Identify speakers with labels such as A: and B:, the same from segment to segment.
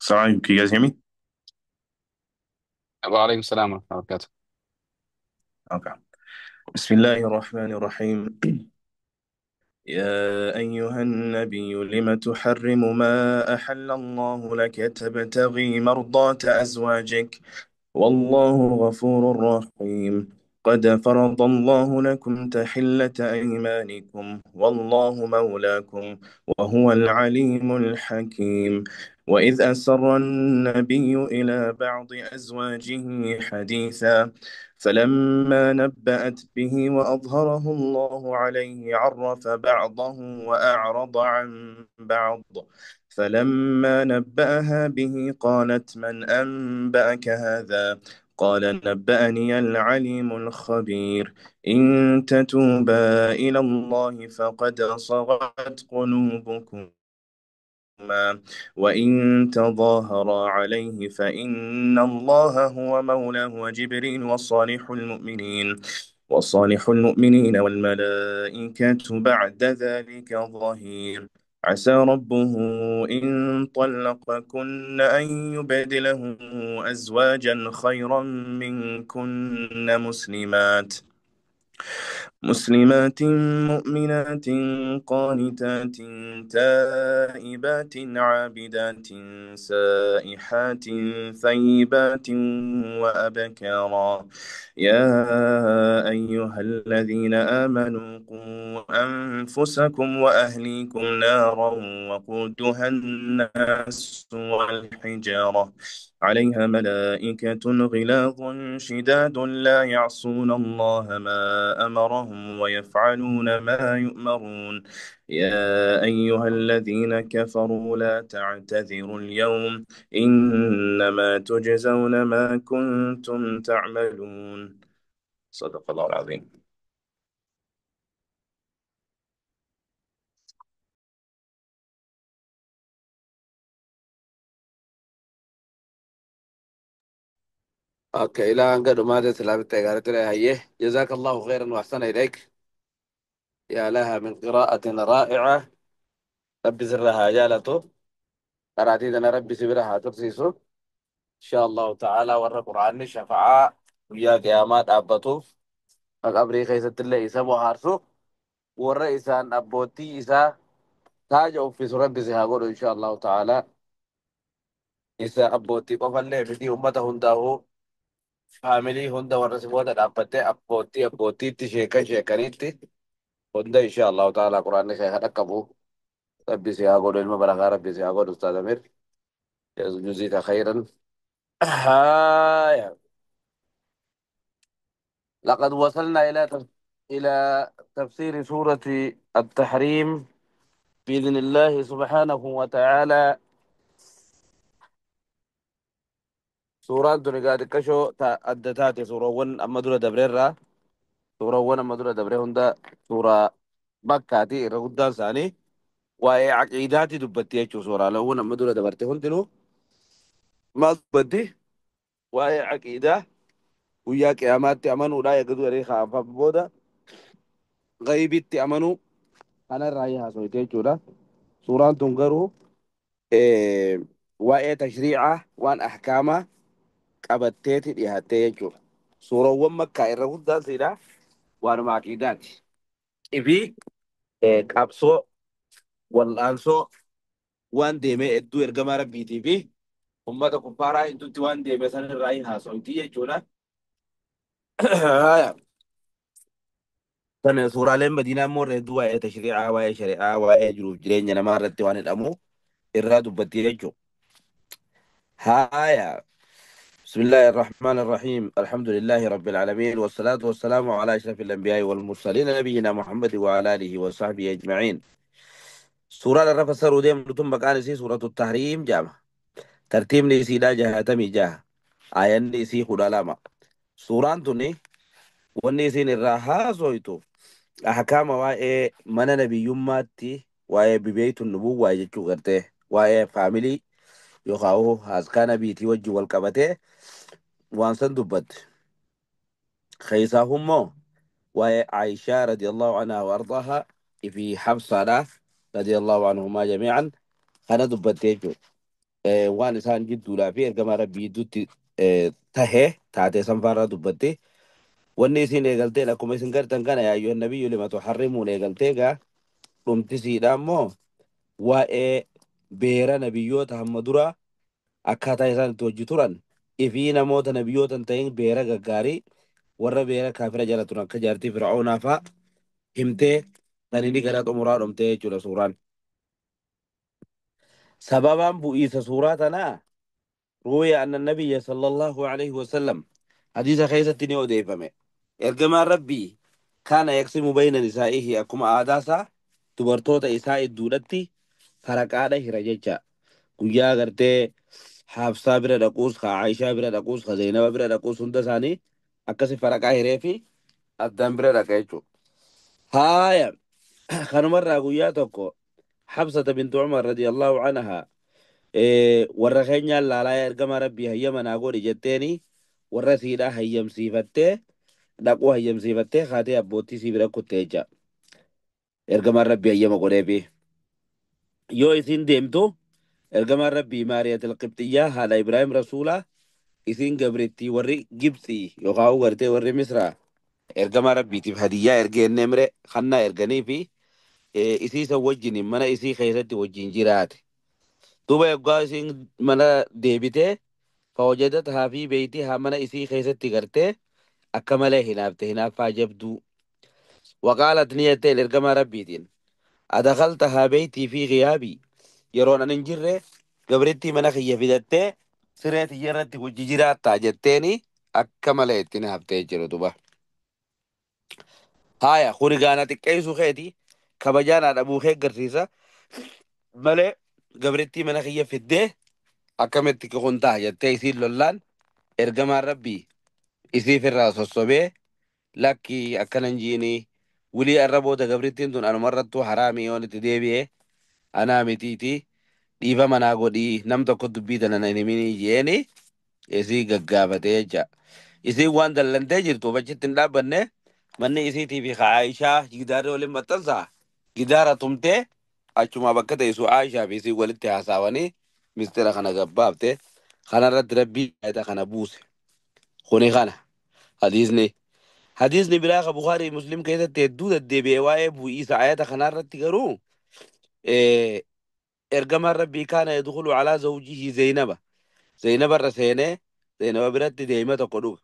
A: Sorry, can you guys hear me?
B: وعليكم السلام ورحمة الله وبركاته.
A: Okay. بسم الله الرحمن الرحيم. يا أيها النبي لم تحرم ما أحل الله لك تبتغي مرضات أزواجك، والله غفور رحيم. قد فرض الله لكم تحلة أيمانكم، والله مولاكم وهو العليم الحكيم. وإذ أسر النبي إلى بعض أزواجه حديثا، فلما نبأت به وأظهره الله عليه عرف بعضه وأعرض عن بعض. فلما نبأها به قالت من أنبأك هذا؟ قال نبأني العليم الخبير. إن تتوبا إلى الله فقد صغت قلوبكما، وإن تظاهرا عليه فإن الله هو مولاه وجبريل وصالح المؤمنين والملائكة بعد ذلك ظهير. عسى ربه إن طلقكن أن يبدله أزواجا خيرا منكن، مسلمات مؤمنات قانتات تائبات عابدات سائحات ثيبات وأبكارا. يا أيها الذين آمنوا قوا أنفسكم وأهليكم نارا وقودها الناس والحجارة، عليها ملائكة غلاظ شداد لا يعصون الله ما أمرهم ويفعلون ما يؤمرون. يا أيها الذين كفروا لا تعتذروا اليوم، إنما تجزون ما كنتم تعملون. صدق الله العظيم.
C: Okay, إلى أن قدوا ما سلامة هيه، جزاك الله خيرا وأحسن إليك. يا لها من قراءة رائعة. ربي سرها جالته قرأتي ربي سبرها ترسيسو إن شاء الله تعالى. ور قرآن شفعاء ويا قيامات أبتو الأبري خيسة الله إسا هارسو ور إسان أبوتي إسا تاج في ربي سيها إن شاء الله تعالى. إسا أبوتي قفل بدي أمته هنداه faamilii hunda warra si booda dhaabbattee abbootii abbootiitti sheekan sheekaniitti hunda insha Allahu ta'ala quraanni kee kadha qabu rabbi si haa godhu ilma barakaa rabbi si haa godhu ustaaz Amir juzita khayran. هايا لقد وصلنا إلى تفسير سورة التحريم بإذن الله سبحانه وتعالى. سورة دونيقات كشو أدتاتي سورة ون أما دولة دبريرة سورة ون أما دولة دبرير هندا سورة مكة رغدان ثاني waa'ee aqiidaati dubbatti jechuun suuraa amma dura dabarte hundinuu maal dubbatti? Waa'ee aqiidaa guyyaa qiyaamaatti amanuudha, eegatu garee kaafam booda gaybitti amanuu kanarraa haasofte jechuudha. Suuraan tun garuu waa'ee tashriicaa waan ahkaamaa qabatteeti dhiyaattee jechuudha. Suurawwan makkaa irra guddaan siidha waanuma aqiidaati. Fi qabsoo wal'aansoo waan deemee hedduu ergamaa rabbiitii fi ummata kuffaaraa hedduutti waan deeme sanirraa haasofti jechuudha. Sana suuraaleen Madiinaa immoo irra hedduu waa'ee tashriicaa, waa'ee shari'aa, waa'ee jiruuf jireenya namaa irratti waan hidhamu irraa dubbatti jechuudha. Haaya. بسم الله الرحمن الرحيم، الحمد لله رب العالمين، والصلاة والسلام على أشرف الأنبياء والمرسلين نبينا محمد وعلى آله وصحبه أجمعين. سورة الرفع سرودين ثم كان سي سورة التحريم جامع ترتيب نسي لا جهة جاه آية نسي خدالاما سورة تني ونسي الراحة سويتو أحكام واي من نبي يماتي واي ببيت النبوة واي جتشو غرته واي فاميلي يخاوه هاز كان بيتي وجه والقبته وانسان دبت خيساهم مو واي عائشة رضي الله عنها وأرضاها في حفصة رضي الله عنهما جميعا خنا دبت يجو. Waan isaan jidduudhaa fi ergamaa rabbii jidduutti tahee taatee sanfaarraa dubbatti. Wanni isin eegalteen akkuma isin gartan kana yaa ayyuhan nabiyyu lima tuharrimuun eegaltee gaa dhumtisiidha ammoo waa'ee beera nabiyyoota hamma duraa akkaataa isaan itti hojii turan ifii namoota nabiyyoota hin ta'in beera gaggaarii warra beera kaafira jala turan akka jaartii fir'aunaa faa himtee sanini gara xumuraa dhumtee jechuudha suuraan. Sababaan bu'iisa suuraa tanaa ruwiya anna nabiyya sallallahu alaihi wasallam hadiisa keessatti ni odeeffame. Ergamaan rabbii kaana yaqsimu bayna nisaa'ihi akkuma aadaasaa dubartoota isaa idduudhatti faraqaadha hira jecha. Guyyaa gartee Hafsaa bira dhaquus, ka Aishaa bira dhaquus, ka Zainaba bira dhaquus hunda isaanii akkasi faraqaa hiree fi addaan bira dhaqa jechuudha. Haaya kanumarraa guyyaa tokko Habsata bintu Umar radiyallahu anha warra keenyaan laalaa ergama rabbii hayyama naa godhi jetteeni warra siidhaa hayyamsiifattee dhaquu hayyamsiifattee kaatee abboottii sii bira kuttee jecha. Ergamaan rabbii hayyama godheefi. Yoo isiin deemtu ergamaan rabbii Maariyatil Qibxiyyaa haadha Ibraahim Rasuulaa isiin gabrittii warri Gibxii yookaan gartee warri Misraa ergamaa rabbiitiif hadiyyaa ergeennee mire hannaa erganii fi isii san wajjin mana isii keessatti wajjin jiraate. Duuba yoggaa isiin mana deebitee fawajadathaa fi beeytihaa mana isii keessatti gartee akka malee hinaafte hinaaffaa jabduu. Waqaalat ni jetteen ergamaa rabbiitiin adakaltahaa beeytii fi ghiyaabii yeroon ani hin jirre gabrittii mana kiyya fidattee siree tiyya irratti wajji jiraattaa jetteeni akka malee itti hinaaftee jiru duba. Haaya kuni gaana xiqqeessuu keeti kabajaa naa dhabuu kee agarsiisa malee gabrittii mana kiyya fiddee akkamitti kun ta'a jettee isiin lollaan ergamaan rabbii isiif irraa sossobee lakkii akkana hin jiini wulii arra booda gabrittiin tun anumarrattuu haraamii yoon itti deebi'e anaa mitiiti dhiifa manaa godhii nam tokko dubbii tana na hin himinii jeeni isii gaggaafatee jecha. Isiin waan dallantee jirtu achitti hin dhaabbanne manni isiitii fi Aayishaa gidaarri waliin maxxansaa gidaara tumtee achuma bakka teessu Aayishaa fi isiin walitti haasawanii mistira kana gabbaafte kanarratti rabbii ayata kana buuse. Kuni kana hadiisni. Hadiisni biraa ka Bukaarii Muslim keessatti hedduu deddeebi'e waa'ee bu'iisa ayata kanarratti garuu ergamaan rabbii kaana yadkhulu alaa zawjihi Zainaba. Zainaba irra seenee Zainaba biratti deema tokko dhuga.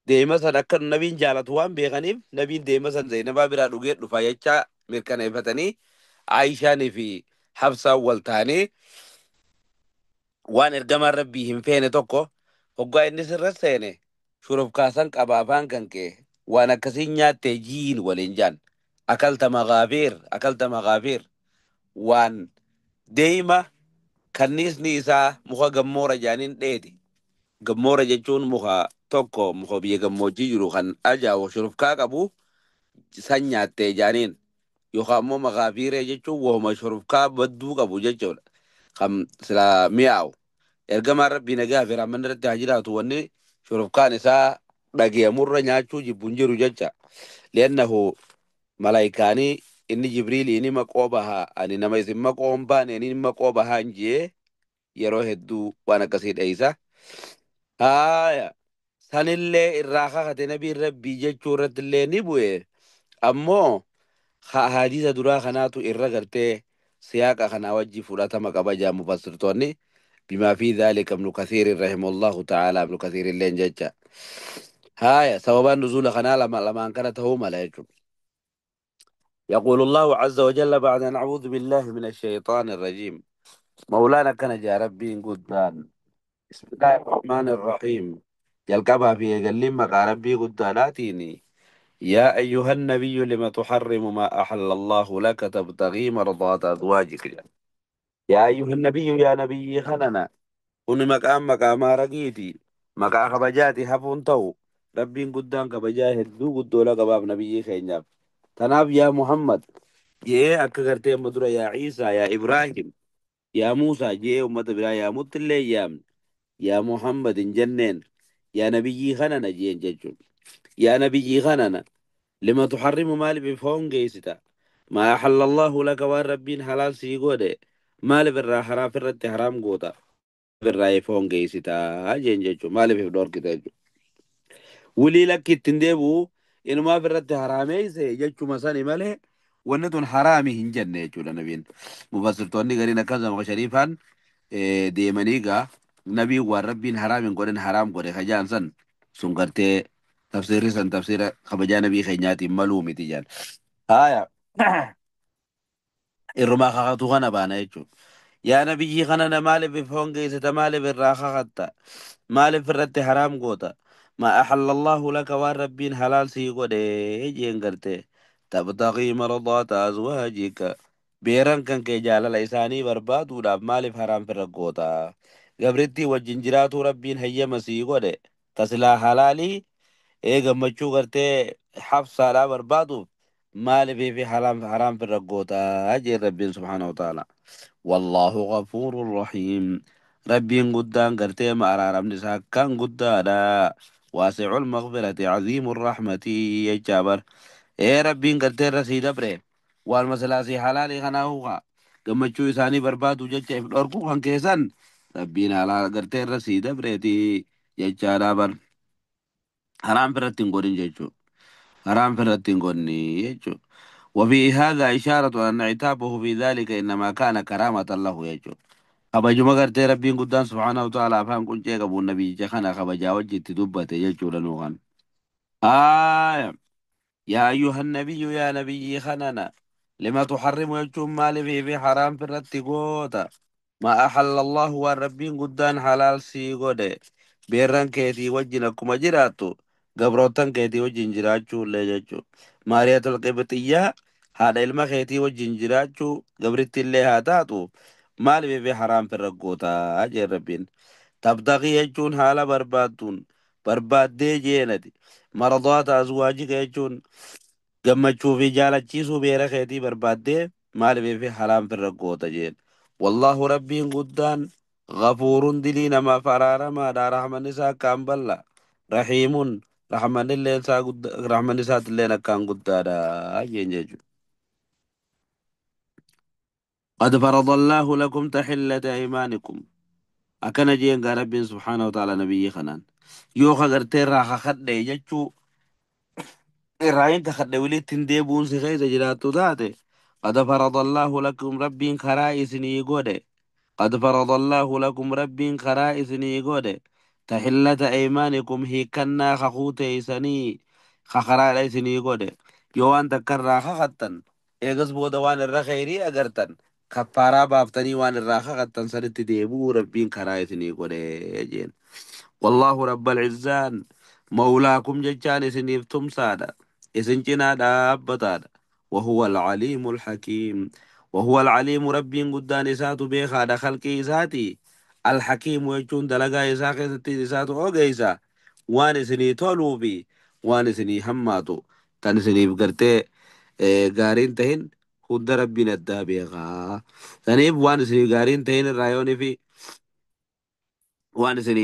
C: Deema san akka nabiin jaalatu waan beekaniif nabiin deema san Zainabaa biraa dhugee dhufa jecha mirkaneeffatanii Aayishaanii fi Habsaan wal ta'anii waan ergamaan rabbii hin feene tokko hoggaa inni sirra seene shurufkaasan qaba afaan kan kee waan akkasiin nyaatte jiin waliin jaan akalta magaafiir akalta magaafiir waan deema kanniisni isaa muka gammoora jaaniin dheeti. Gammoora jechuun muka tokko muka biyya gammoojjii jiru kan ajaa'ibu shurufkaa qabu san nyaattee jaaniin yookaan immoo magaafiiree jechuun wooma shurufkaa badduu qabu jechuudha. Kan silaa mi'aawu. Ergamaan rabbii nagaa fi rahmanni irratti haa jiraatu wanni shurufkaan isaa dhageemurra nyaachuu jibbu hin jiru jecha. Li'annahu malaayikaanii inni Jibriilii inni maqoo bahaa ani nama isin maqoo hin baane inni maqoo bahaa hin jee yeroo hedduu waan akkasii dheeysa. Haaya sanillee irraa kakate nabiin rabbii jechuu irratti illee ni bu'e. Ammoo hadiisa duraa kanaatu irra gartee siyaaqa kanaa wajji fudhatama qaba jaa mufassirtoonni. Bimaa fi dhaalika ibnu Kathiir rahimahullahu ta'ala ibnu Kathiir illeen jecha. Haaya sababaan nuzuula kanaa lama lamaan kana ta'uu mala jechuudha. يقول الله عز وجل بعد أن أعوذ بالله من الشيطان الرجيم مولانا كان جاء ربي قدان بسم الله الرحمن الرحيم يلقبها في قلم ربي قداناتيني يا أيها النبي لم تحرم ما أحل الله لك تبتغي مرضات أزواجك يا أيها النبي يا نبي خننا كن مقام مقام رقيتي مقام خبجاتي هفون تو ربي قدان كبجاه الدو قدولا قباب نبي خينياب تناب يا محمد جee akka gartee amma dura yaa Ciisaa yaa Ibraahim yaa Muusaa jee ummata biraa yaa muttillee yaamne yaa Muhammad hin jenneen yaa nabiyyii kanana jeen jechuun yaa nabiyyii kanana lima tuharrimu maaliif foon geessita maa ahalla Allahu laka waan rabbiin halaal sii godhe maaliif irraa haraaf irratti haraam goota Irraa foon geessitaa jeen jechuudha. Maaliif if dhorkita jechuudha. Wulii lakki ittiin deebi'u inumaaf irratti haraameesse jechuma sani malee wanni tun haraami hin jenne jechuudha nabiin. Mufassirtoonni gariin akkasuma shariifaan deemanii gaa nabiin waan rabbiin haraam hin godhin haraam godhe kajaan san sun gartee tafsiirri san tafsiira kabajaa nabii keenyaatiin maluu miti jaan. Haaya irrumaa kakatu kana baana jechuudha. Yaa nabiyyi kana na maaliif foon geessita maaliif irraa kakatta maaliif irratti haraam goota ما أحل الله لك والربين حلال سي جين قرتي تبتغي مرضات أزواجك بيران كان كي جالال إساني برباد وداب مالف حرام في الرقوتا قبرتي والجنجرات ربين هيا مسي قولي تسلا حلالي إيه قمتشو قرتي حفصة لا بربادو مالف في حرام حرام في الرقوتا أجي ربين سبحانه وتعالى والله غفور رحيم ربين قدان قرتي ما أرارم نساء كان قدانا واسع المغفرة عظيم الرحمة يجابر اے ربين قرتي رسيدة بري والمسلا سي حلالي خناوغا قمتشو إساني بربادو جتش الأركو خان كيسان ربين على قرتي رسيدة بريتي يجابر حرام فرتين قولين جيتشو حرام فرتين قولني يجو وفي هذا إشارة أن عتابه في ذلك إنما كان كرامة له يجو kabajuma gartee rabbiin guddaan subhaanahu wa ta'ala afaan quncee qabu nabiyyicha kana kabajaa wajjitti dubbate jechuudha nuukan. Aaya yaa ayyuha nabiyyu yaa nabiyyii kanana lima tuharrimu jechuun maaliif fi haraam firratti goota ma ahalla allahu waan rabbiin guddaan halaal sii godhe beerran keetii wajjin akkuma jiraattu gabroottan keetii wajjin jiraachuu illee jechuu maariyatul qibxiyyaa haadha ilma keetii wajjin jiraachuu gabritti illee haa taatu maaliif fi haraam firra gootaa jee rabbiin tabtaqii jechuun haala barbaadduun barbaaddee jeenati maradaata azwaajika jechuun gammachuu fi jaalachiisuu beera keetii barbaaddee maaliif fi haraam firra goota jeen wallaahu rabbiin guddaan ghafuurun dilii namaaf araaramaadha rahmanni isaa akkaan bal'a rahiimun rahmanni isaatilleen akkaan guddaadha jeen jechuudha. قد فرض الله لكم تحلة أيمانكم أكن جين رب سبحانه وتعالى نبي خنان يوخا غرتي راخا خدي جچو راين تخدي ولي تنديبون سي جراتو ذاته قد فرض الله لكم رب خرائسني غودي قد فرض الله لكم رب خرائسني غودي تحلة أيمانكم هي كنا خخوتي سني خخرائسني سني غودي يوان تكرا خختن ايغس بودا وان الرخيري اغرتن كفارا بافتني وان الراخة خطن سنت ديبو ربين خرائسني غودي جين والله رب العزان مولاكم ججان سنيفتم سادا إسن جنا دابتادا وهو العليم الحكيم وهو العليم ربي قدان إساتو بيخا دخلقي إساتي الحكيم يجون دلقا إساقي ستي إساتو أوغيسا وان سني تولو بي وان سني هماتو تان سني بقرتي غارين تهين هند ربي ندى بيخا سنيب وان سني غارين تهين الرايوني في waan isin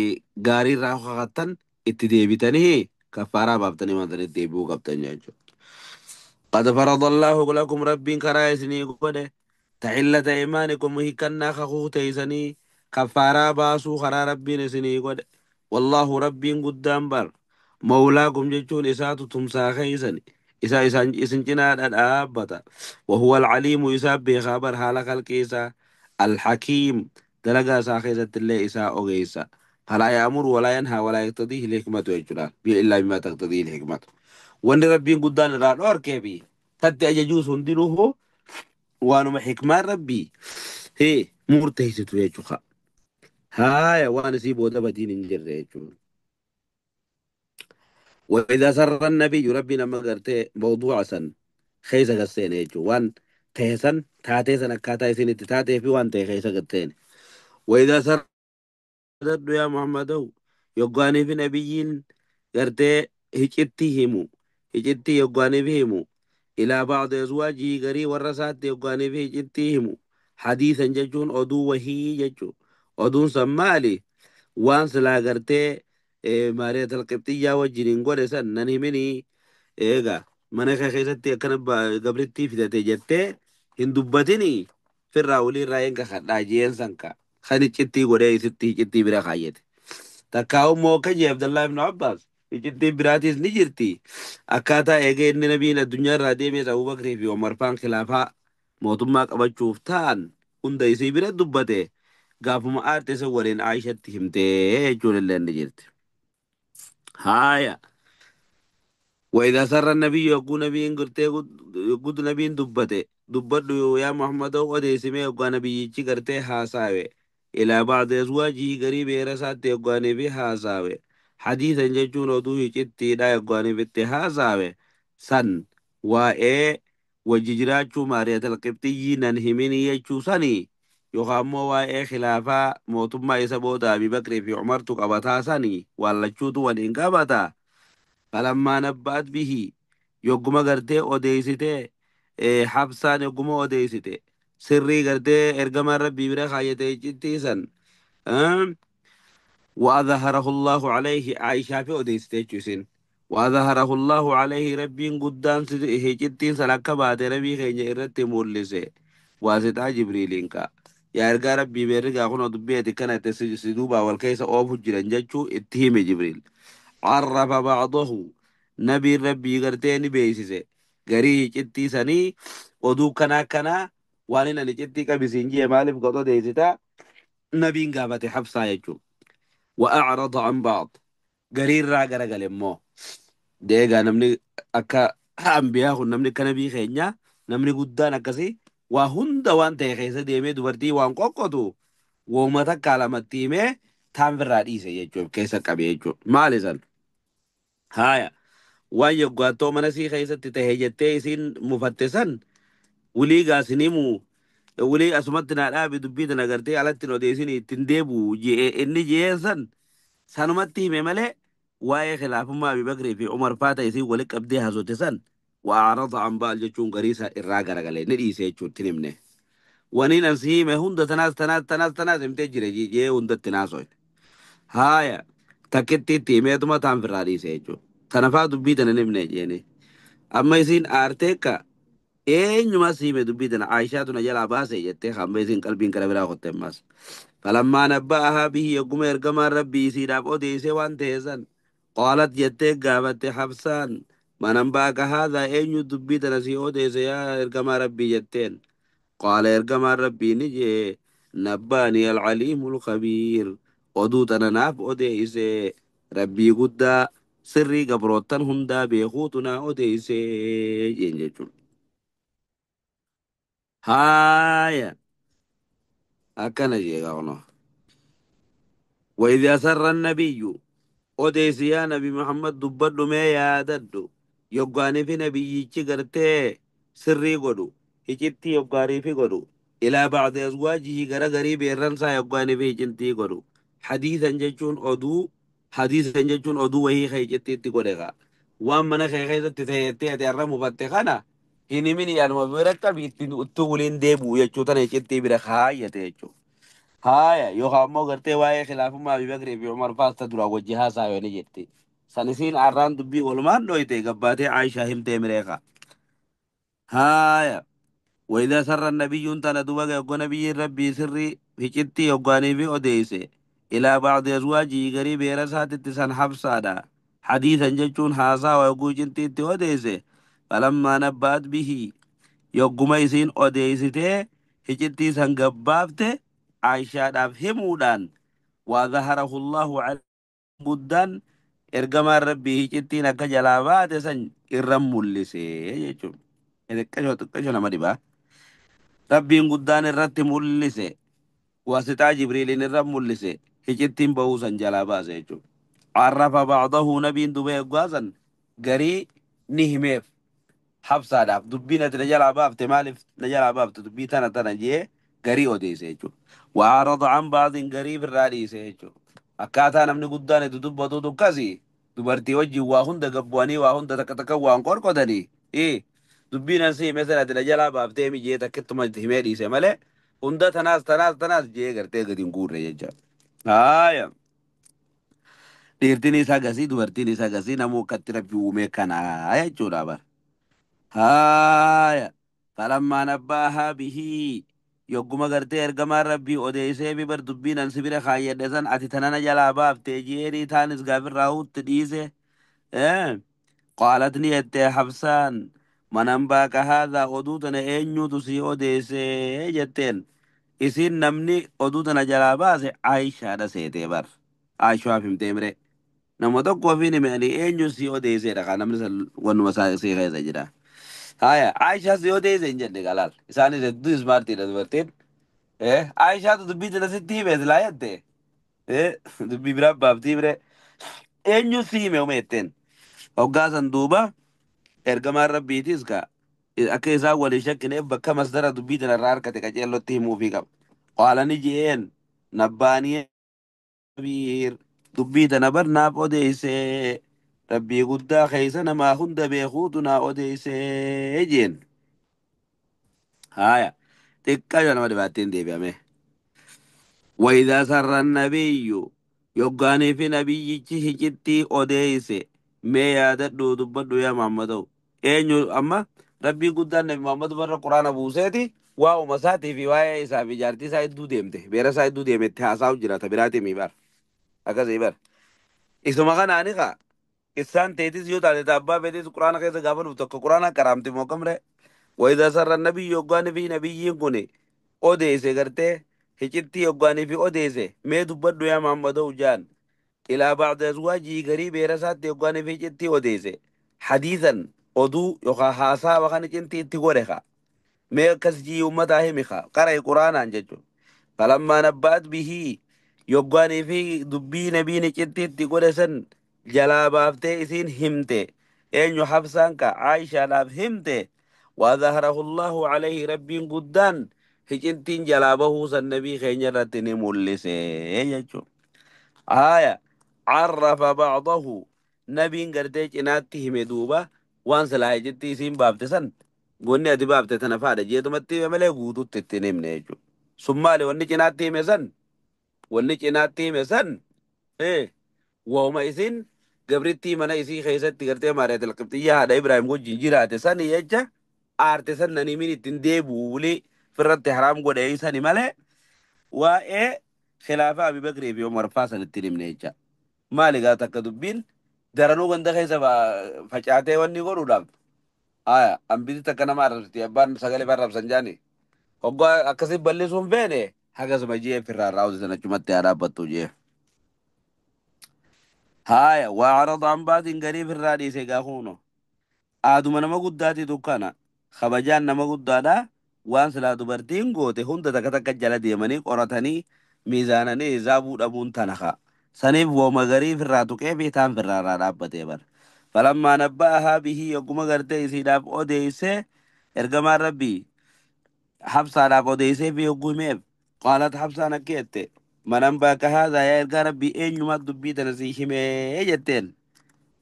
C: gaarii irraa kakattan itti deebitanii kaffaaraa baaftanii waan sanitti deebi'uu qabdan jechuudha. قد فرض الله لكم رب كرا إسني قده تحلة إيمانكم هكنا خخوت إسني كفارا باسو خرا ربين إسني قده والله رب قدام بر مولاكم جتون إساتو تمسا خيسني إسا إسان إسن جناد الآبتا وهو العليم يساب بخبر حال خلق إسا الحكيم دلقا ساخيزة الله إسا أغيسا فلا يأمر ولا ينهى ولا يقتضيه الحكمة يجرى إلا بما تقتضيه الحكمة وان ربي قدان ران أوركبي تدي أججوس هندنوه وانما حكمة ربي هي مرتهي يجوخا هاي وانا سيبو دبا دين انجر يجو وإذا سر النبي ربنا ما قرتي موضوع سن خيسا قسين يجو وان تهسن تاتي سن كاتا سن تاتي في وان تي خيسا قتين وإذا سر يا محمد يقاني في نبيين قرتي هجتي همو هجتي يقاني فيهمو إلى بعض أزواجه غري ورسات يقاني في هجتي همو حديثا ججون أدو وهي ججو أدون سمالي وان سلا قرتي مارية القبطية وجنين قول سن ننهمني إيغا mana kee keessatti akkana gabrittii fidate jettee hin dubbatini firraa walii irraa hin kakadhaa jeen sanka. Kan iccittii godhee isitti iccittii bira kaayyate. Takkaa immoo akka jee Abdallaa ibn Abbaas iccittiin biraatis ni jirti. Akkaataa eegee inni nabiin addunyaa irraa deemees Abubakrii fi Umar faan khilaafaa mootummaa qabachuuf ta'an hunda isii bira dubbate gaafuma aarte isa waliin Aayishatti himtee jechuun illee ni jirti. Haaya. وإذا سر النبي يقول نبي قرتي يقول نبي دبته دبته يا محمد وديسمي يقول نبي قرتي هاساوي إلى بعض أزواجه قريب رسات يقول نبي هاساوي حديثا ججون ودوه جتي لا يقول نبي هاساوي سن وإيه وججراتشو مارية القبطي ننهمني يجو سني يقام وإيه خلافة موتما يسبوتا أبي بكر في عمر تقبتا سني ولا تشوتو والإنقابتا فلما نبأت به يقوم قرتي أوديسيتي حبسان يقوم أوديسيتي سري قرتي إرقم ربي برا خايتي جتيسا أم وأظهره الله عليه عائشة في أوديسيتي جسين وأظهره الله عليه ربي قدام جتين لك ربي خيني إرتي مولسي واسطة جبريلينكا يا إرقى ربي بيرقى خنو دبيتي كانت سدوبا والكيس أوفو جران جتشو اتهيم جبريل عرف بعضه نبي ربي قرتيني بيسيسه غري جتي سني ودو كنا كنا وانين أني جتي كبسينجي مالف قطو ديسيتا نبي قابتي حفصة يجو وأعرض عن بعض غرير را غرغل مو ديغا نمني أكا أنبياء نمني كنبي خينيا نمني قدان أكسي وهند وان تيخيسة ديمي دوبرتي وان قوقتو وما تكالمتيمي تام في الرئيس يجو كيسا قبي يجو مالي سن هايا waan yoggaattoo mana sii keessatti tahe jettee isiin mufatte san wulii gaasinimu wulii asumatti naa dhaabi dubbii tana gartee alatti hin odeessin ittiin deebi'u jee inni jeen san sanumatti hime malee waa'ee khilaafummaa Abi Bakrii fi Umar faata isiin wali qabdee haasofte san wa'aarada an baal jechuun gariisa irraa garagalee ni dhiise jechuun itti himne. Waniin an si hime hunda tanaas tanaas tanaas tanaas himtee jire jee hundatti naasoyne. Haaya takkitti itti himeetuma taan firraa dhiise jechuudha. Tanafaa dubbii tana hin himne jeeni. Amma isiin aarteekka eenyuma si hime dubbii tana Aayishaatu na jalaa baase jettee hamma isiin qalbiin kana biraa kotte ammas. Falammaa nabba'ahaa bihi yogguma ergamaan rabbii isiidhaaf odeessee waan ta'e san qaalat jettee gaafatte Habsaan manan baaka haadha eenyu dubbii tana si odeesse yaa ergamaa rabbii jetteen. قال إرجما ربي نجي نباني العليم الخبير oduu tana naaf odeeyse rabbii guddaa sirrii gabroottan hundaa beekuutu naa odeeyse jeen jechuudha. Haaya akkana jee qabanoo. وإذا سر النبي odeessi yaa nabi Muhammad dubbadhu mee yaadadhu yoggaanii fi nabiyyichi gartee sirrii godhu hicitti yoggaanii fi godhu ilaa ba'di azwaajihi gara garii beerransaa yoggaanii fi hicintii godhu hadiisan jechuun oduu hadiisan jechuun oduu wahii ka hicitti itti godhe kaa waan mana kee keessatti ta'ettee ati har'a mufatte kana hin himini anuma bira qabi ittiin uttuu waliin deebi'u jechuu tana hicittii bira kaayyate jechuudha. Haaya yookaan ammoo gartee waa'ee khilaafummaa Abii Bakrii fi Umar faasta duraan wajji haasaa ni jetti. San isiin arraan dubbii walumaan dhoyte gabbaatee Aayishaa himtee mireeqa. Haaya وإذا سر النبي تنا دوبا يقول نبي ربي سري هجتي يقاني في أديسه إلى بعض أزواجه قريب رسات تسان حفصادا حديثا جتون هاسا ويقول جنتي أديسه فلما نبأت به yogguma isiin odeessitee hicittii san gabbaafte Aayishaadhaaf himuudhaan waa zaharahu Allahu guddaan ergamaan rabbii hicittiin akka jalaa baate san irra mul'ise jechuudha. Xiqqashoo xiqqashoo nama dhibaa. Rabbiin guddaan irratti mul'ise waasixaa Jibriiliin irra mul'ise hicittiin bahuu san jalaa baase jechuudha. Arrafa ba'dahu nabiin dubee eeggaasan garii ni himeef. Habsaadhaaf dubbiin ati na jalaa baafte maaliif na jalaa baafte dubbii tana tana jee garii odeesse jechuudha. Waarada an baadin garii birraa dhiise jechuudha. Akkaataa namni guddaan itti dubbatu akkasi dubartii wajjin waa hunda gabbu'anii waa hunda takka takka waan qorqotanii dubbiin ansi hime sana ati na jalaa baaftee mijee takkittuma himee dhiise malee hunda tanaas tanaas tanaas jee gartee gadi hin guurre jecha. Haaya. Dhiirtiin isaa gasii dubartiin isaa gasii namuu akkatti rabbi uume kanaa jechuudha bara. Haaya. Falammaa nabbaahaa bihii Yogguma gartee ergamaan rabbii odeessee fi bar dubbiin an sibira kaayyadhe san ati tanana jalaa baaftee jeerii taanis gaafirraa hutti dhiise. Qaalat ni jette Habsaan manan baaka haadha oduu tana eenyuutu sii odeessee jetteen. Isiin namni oduu tana jalaa baase Aayishaadha seetee bar. Aayishaaf himtee mire. Nama tokko ofiin hime ani eenyu sii odeesseedha kan namni san wannuma isaa sii keessa jira. Haya Aayishaa sii odeesse hin jenne galaal. Isaanis hedduu ismaartiidha dubartiin. Aayishaatu dubbii tana sitti hime silaa jette. Dubbii biraa baaftii mire. Eenyu sii hime uma jetteen. Hoggaa san duuba ergamaan rabbiitis ka akka isaan walii shakkineef bakka masdara dubbii tana irraa harkate qaceellotti himuufii qaba. Qaala ni je'een nabbaanii kabiir dubbii tana bar naaf odeessee rabbii guddaa keessa namaa hunda beekuutu naa odeessee jeen. Haya xiqqaa nama dhibaatteen deebi'ame. وإذا سر النبي يقاني في نبي هجتي أوديس ما ياددو دبدو يا محمد أين أما ربي قدان نبي محمد بر القرآن أبو سيتي واو مساتي في واي إسا في جارتي سايد دو ديمته بيرا سايد دو ديمته حاساو جرا تبراتي ميبر أكا بر إسو مغانا أنيقا إسان تيتيس يو تاتي تابا بيتيس قرآن كيسا غافل بتوك قرآن كرامتي موكم ري وإذا سر النبي يقاني في نبي كوني أوديس غرتي hicitti yoggaanii fi odeesse mee dubbadhu yaa Muhammadoo jaan ilaa ba'da azwaajii garii beera isaatti yoggaanii fi hicitti odeesse hadiisan oduu yookaan haasaa kan hicitti itti godhe ka mee akkas jii ummataa himi ka qara'e quraanaan jechuudha. Falammaa nabba'at bihii yoggaanii fi dubbii nabiin hicitti itti godhe san jalaa baaftee isiin himte eenyu Habsaan ka Aayishaadhaaf himte وأظهره الله عليه ربي قدان hicintiin jalaa bahuu san nabii keenya irratti ni mul'ise jechuudha. Haya carrafa bacdahu nabiin gartee cinaatti hime duuba waan silaa hicitti isiin baafte san gonni ati baafte tana faadha jeetumatti hime malee guututti ittiin himne jechuudha. Sun maali wanni cinaatti hime san wanni cinaatti hime san wauma isin gabrittii mana isii keessatti gartee Maariyaat Qibxiyyaa haadha Ibraahim wajjin jiraate sani jecha aarte san nani min ittiin deebi'u wuli firratti haraam godhe sani malee waa'ee khilaafa Abi Bakrii fi Umar faa san ittiin himne jecha. Maali gaa takka dubbiin daranuu ganda keessa facaatee wanni godhuudhaaf. Aya ambiti takka nama arrabsiti abbaan sagalee arrabsan jaani. Hoggaa akkasii bal'isuun feene hagasuma jee firraa raawwatan achumatti haa dhaabbattu jee. Haya waa carada an baatiin garii firraa dhiise gaa kuno. Aaduma nama guddaati dukkana. Kabajaan nama guddaadha. Waan silaa dubartiin goote hunda takka takka jala deemanii qoratanii miizaananii hisaabuu dhabuun tanaha. Saniif wooma garii firraa tuqee fi taan firraa irraa dhaabbatee bara. Falammaa nabba'ahaa bihii yogguma gartee isiidhaaf odeessee ergamaan rabbii Habsaadhaaf odeessee fi yogguu himeef qaalat Habsaan akka jette manan baaka haadha yaa ergaa rabbii eenyumaat dubbii tana sii himee jetteen.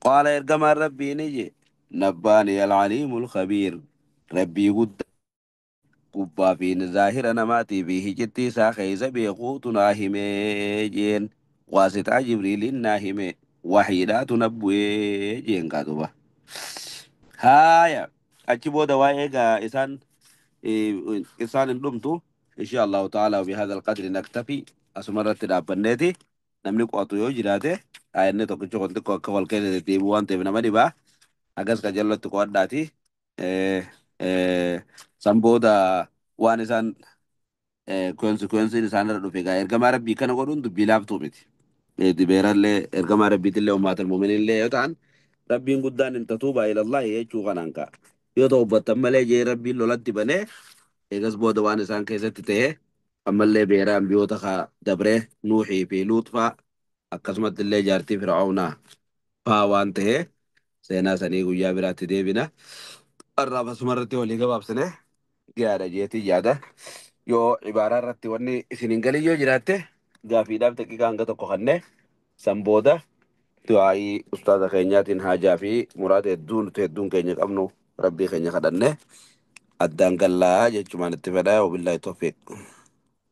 C: Qaala ergamaan rabbii ni je nabbaani alcaliimu alkhabiir rabbii guddaa gubbaa fi zaahira namaatii fi hicitti isaa keessa beekuutu naa himee jeen waasixaa jibriiliin naa hime waxiidhaatu na bu'ee jeen kaatuba. Haaya achi booda waa'ee gaa isaan isaan hin dhumtu insha Allahu ta'ala bihadha alqadri naktafi asuma irratti dhaabbanneeti namni qo'atu yoo jiraate ayanni tokkicha kun xiqqoo akka wal keessa deddeebi'u waan ta'eef nama dhibaa akkas qajeellotti qo'adhaati. San booda waan isaan konsekwensiin isaan irra dhufe gaa ergamaa rabbii kana godhuun dubbii laaftuu miti. Dibeerallee ergamaa rabbiitillee ummaatal mu'miniinillee yoo ta'an rabbiin guddaan hin tatuubaa ilallahi jechuu kanaan ka'a. Yoo ta'u ubbattan malee jee rabbiin lolatti banee eegas booda waan isaan keessatti ta'e ammallee beeraan biyyoota kaa dabree Nuuxii fi Luut faa akkasumatti illee jaartii Fir'aawnaa faa waan ta'e seenaa sanii guyyaa biraatti deebina. Har'aaf asuma irratti walii gabaabsine gahaadha jeetii yaada. Yoo ibaaraa irratti wanni isin hin galin yoo jiraatte gaafiidhaaf daqiiqaa hanga tokko kannee san booda du'aayii ustaaza keenyaatiin haajaa fi muraada hedduu nuti hedduun keenya qabnu rabbii keenya kadhanne addaan gallaa jechumaan itti fedha wabillaahi tawfiiq.